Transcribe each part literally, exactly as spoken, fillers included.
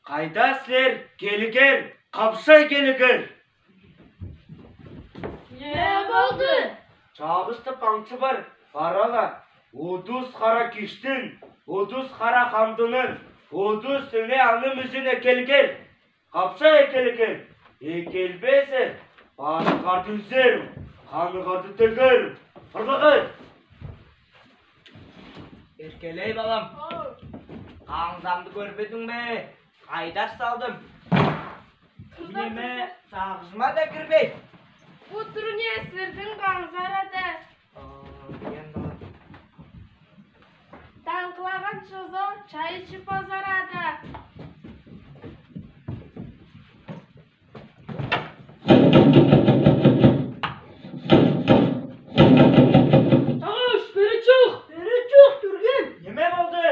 Кайда силер? Келигер, капша келигер. Не болды? Чагыштап аңшы бар, бараға. Отус кара киштиң, отус кара кандынаң, отус сыйлы аңның мӱзин экелгер. Капша экелгер. Экелбесе, башыңа тюзерим, каныңа төгерим. Арлаға. Эркелей, балам. Каңзамды көрбедиң бе? Кайда салдым? Неме, сағызыма да кирбей. Бу турне силердиң каңзарада. Таңғалаған чозо чай ичип азарада. Чағыш, бери чык! Бери чык, Түрген! Неме болды?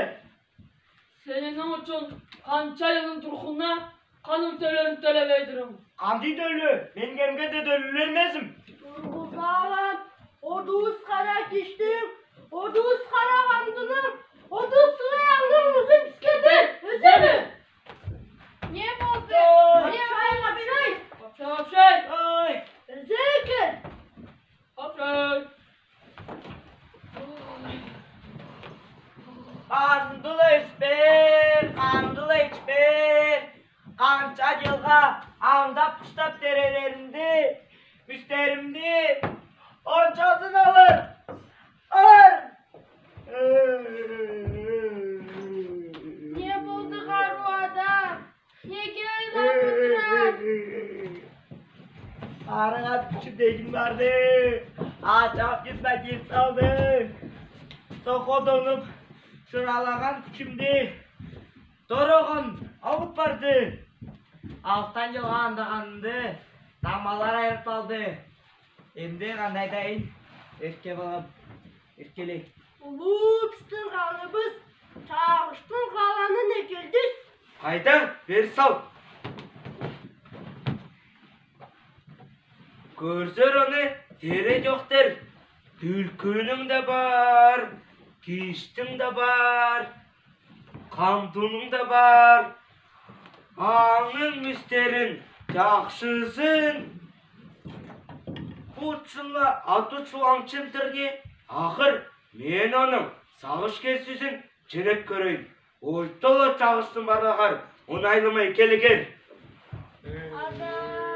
Сенининъ учун канча йылдынъ турғанына каның тёлеин тёлебейдирим. Кандый тёле? Мен кемге де тёлелермезим. Турғызалам, отус кара киштиң, отус кара кандынаң, отус сыйлы аңның мӱзин пискедир. Өземе? Не болды? Ой. Не болды? Капша, капша. Ой. Өзеке. Капша. Кандыл ичпер, кандыл ичпер. Канча йылға аңдап-куштап терелеримди, мӱстеримди, ончазын алар, алар. Не болды, кару адам? Неге айлап одырар? Арыга кучум деген барды. Ачам китпе кит салды. Сохо донып, шыралаған кучумду торогон алып барды. Алтан йылға аңдаганымды тамалар айырып алды. Эмде кандай дайын, эрке балам, эркелей. Улуу бистиң калыбыс, чагыштың каланын экелдис. Кайда, бери сал. Көрзер, оны тере чоохтар. Түлкүнүң да бар, киштиң да бар, кандынаң да бар. Аңның мӱстерин, чагышын. Бу чынла аты чула аңшымдыр не? Ахыр, мен онуң сагыш кесизин ченеп көрейин. Ол тола чагыштың барлаһар, оңайлымай келген. Ана,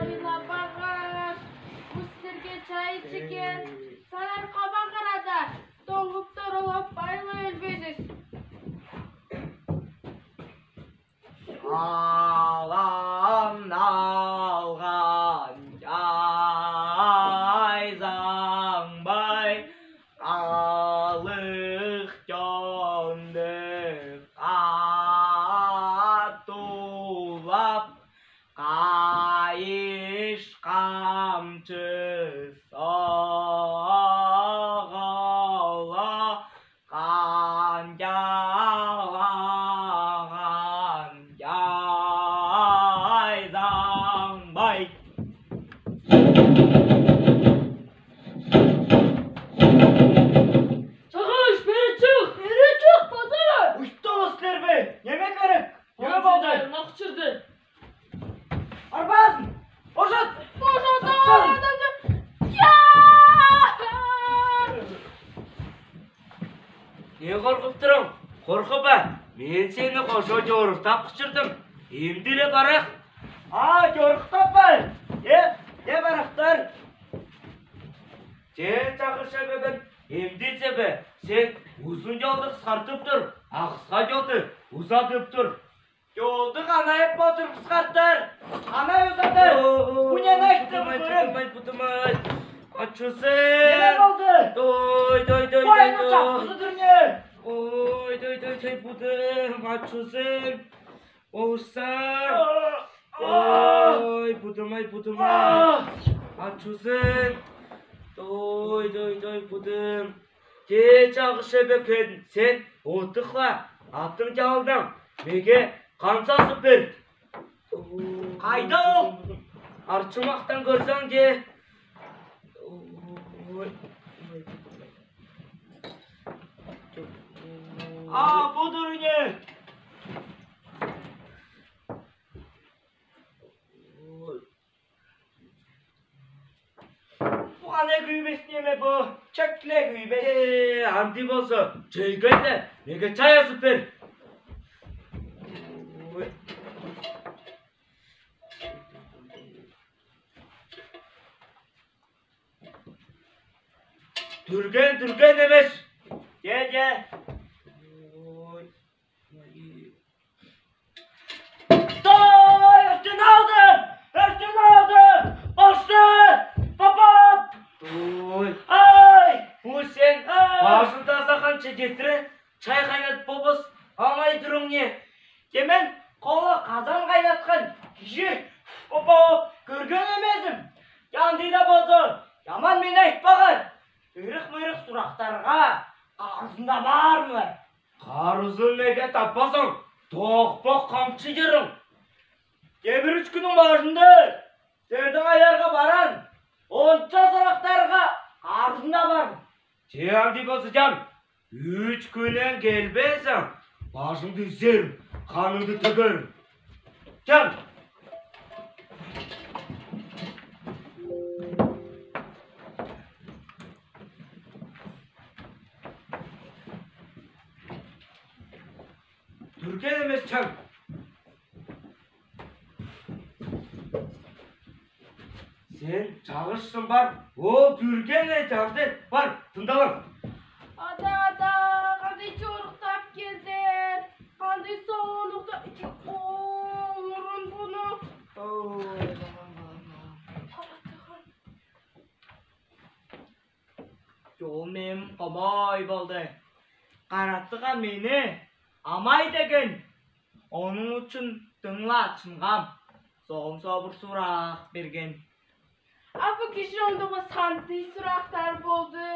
ина багар, бу силерге чай ичкен, сарай кабагар ада, тоңып торолоп, байлы өлбезиз. Алан алган чай замбай, калых чонды катулап, кайыш камчы соғыла. Канчалаган чай замбай. Чагыш, бери чык! Бери чык, базар! Уйттыңыз силер бе? Неме керек? Неме болды? Нах чырды. Арбазын! Божат! Божат! Чаң! Адамды! Я! Не коркып турам? Коркпа! Мен сени кошо чорыктап кычырдым. Эмди-ле барах. А, чорыктап па? Э, э, барахтар. Сен чагыш чебеген, эмди чебе. Сен узун чолду кыскартып тур, а кыска чолду узатып тур. Чолду канай потур кыскартар, канай узатар. Бу не айтты бу көрем? Будым-ай, будым-ай. Ачузен. Не болды? Ой, ой, ой, ой, ой. Ой, ой, ой, ой, будым, ачузен. Болса. Ой, будым-ай, будым-ай. Ачузен. Ой, ой, ой, будым. Те чагыш чебекен, сен отыхла, атың чалдан, меге каңза супер. Кайда ол? Арчымактан көрсең де. А, будыр не? Андый болза, чегел де, меге чай асып бер. Түрген, түрген эмес. Де, де. Ой, өртен алдым! Өртен алдым! Башты! Папап! Ой. Ай! Ой, сен башын тазалаганша кетире, чай кайнатып болбас, амай турың не? Темен колы казан кайнатхан киши, папап, көрген эмесим. Андый да болза, яман мени айтпаган. Ырых-мырых сурактарга карызың да бармы? Карызын меге таппасаң, токпак камчы йыраң. Тебер үш куьннің бажында сенің айларға баран, онша сурактарга карызың да бармы? Че андый болза, чам, үш куьннен келбесең, бажыңды үзерім, каныңды төгерім. Чам! Түрген эмес, чам. Сен чалғышсың, бар. Ол түрген не, чам, сен бар, тыңдалам. Ата, ата, кандай чорыктап келдир, кандай соонлукта ити орын буны. Ой, балам, балам, балам. Каратыған. Чоғыл, мен комай болды. Каратыған мени амай деген. Оның ӱчӱн тыңла, чынгам. Соғым собыр сурак берген. А пу кичи ондоға сандый сурактар болды.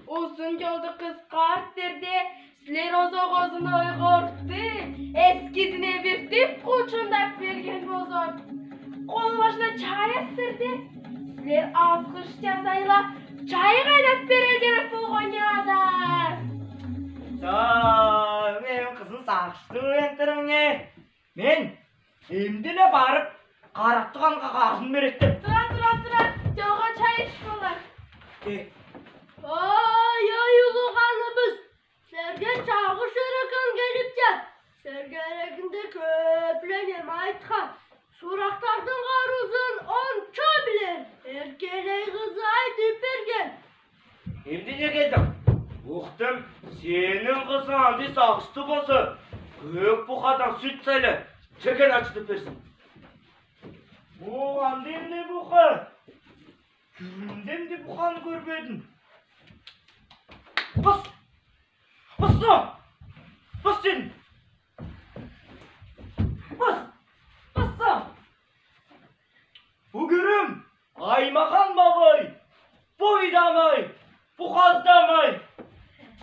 Узун ёлды кыскартыр де, силер озоғозун ойғартты, эскизине биртип, кучундап берген болзам. Колы башына чай астырды. Силер асхыш часайла, чай кайнап берер керек болган адар. Чаа, мени кызым сағысты ентіріңе. Мен эмдиле барып, Каратығанға карызын берем. Тура, тура, тура. Чолға чай иш, балам. Ой, ой, улуғ ханыбыз, силерге чалғыш юректен келип чат. Силерге юрегинде кӧп ле неме айтхан. Сурактардың карызын онча билер. Эркелей кызы айтып берген. Эмне келдиң? Ухтым, сенің кызың андый сағысты болза, кӧк пухадан сӱт сайла, чегенин ачытып берсин. О, андый эмне пуха? Кӱрімде андый пуханы кӧрбедім. Пас! Пасса! Пас сен! Пас! Пасса! Пу кӱрім аймахан ба бай, пой да амай, пухаз да амай.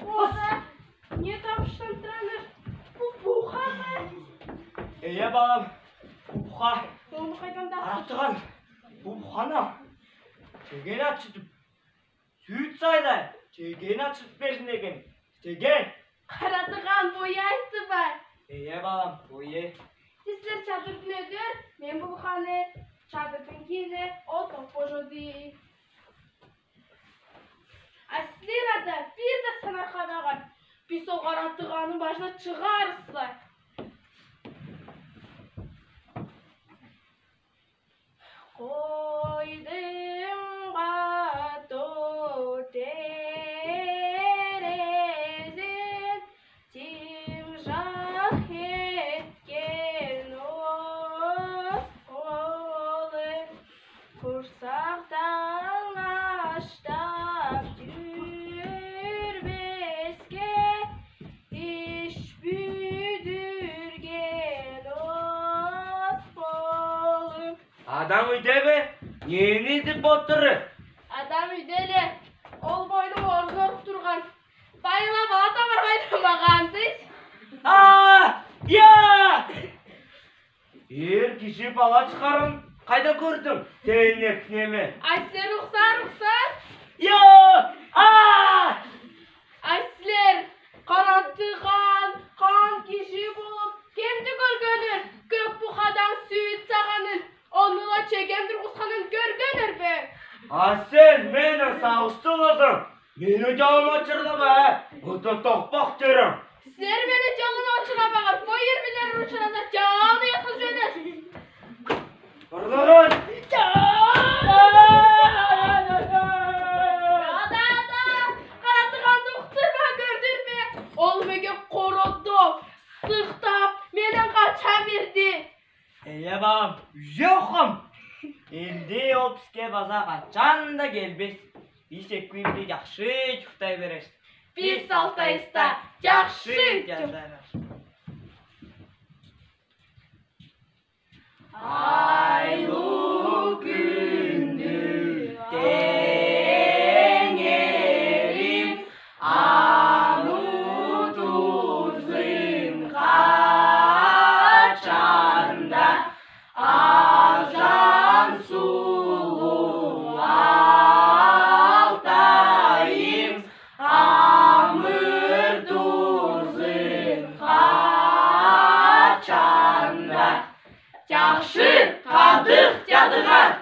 Ода, не тапшыртаныр, пу пуха ба? Ие, балам, пу пуха. Оны кайдан да? Каратыған, пу пуханы чегенин ачытып, сӱт сайла, чегенин ачытып берсин деген. Чеген. Каратыған, пой айтты ба? Ие, балам, пой. Силер чадырдын өтер, мен пу пуханы чадырдын киине олтыртып кожадым. А силер ада бир де санарханмаган, пис ол Каратығанның бажына чыгарсызлар. Койдым ба тор терезин, тимжак эткен ос колы, курсактан аштап юрмеске, иш пӱдӱрген ос колы. Адам үйде бе? Нени идип отыр? Адам үйде ле, ол бойның орнын орып турған. Байлап ала табар кайда мағанды. А, я! Эр киши бала чыгарған кайда көрдің? Теңнек неме. Ай, силер рухсат, рухсат. Я! А! Ай, силер, Каратыған хан киши болып кемди көргенер, кӧк пухадан сӱт сағанын, оны ла чеген турғысханын көргенер бе? А сен мени сағысты болзаң, мени де ачырлама, ә? Бу тохпах тирем. Силер мени чалгы очына багар, бо ирмелер очына да чалгы яхыл жөнер. Орлорун! Ада, ада! Каратыган доктор ба, көрдүр бе? Ол меге кородо, сыктап, менен кача берди. Эйе, балам, уже окам. Энди ол биске база качан да келбес. Биз экеви бирге яхшы уйктай берербиз. Биз Алтайда яхшы уйктай берербиз. Айлы күндү теңерим, амыр турзын качан да, арзан сулуу Алтайым, амыр турзын качан да. Яхшы, кадык ядыгар!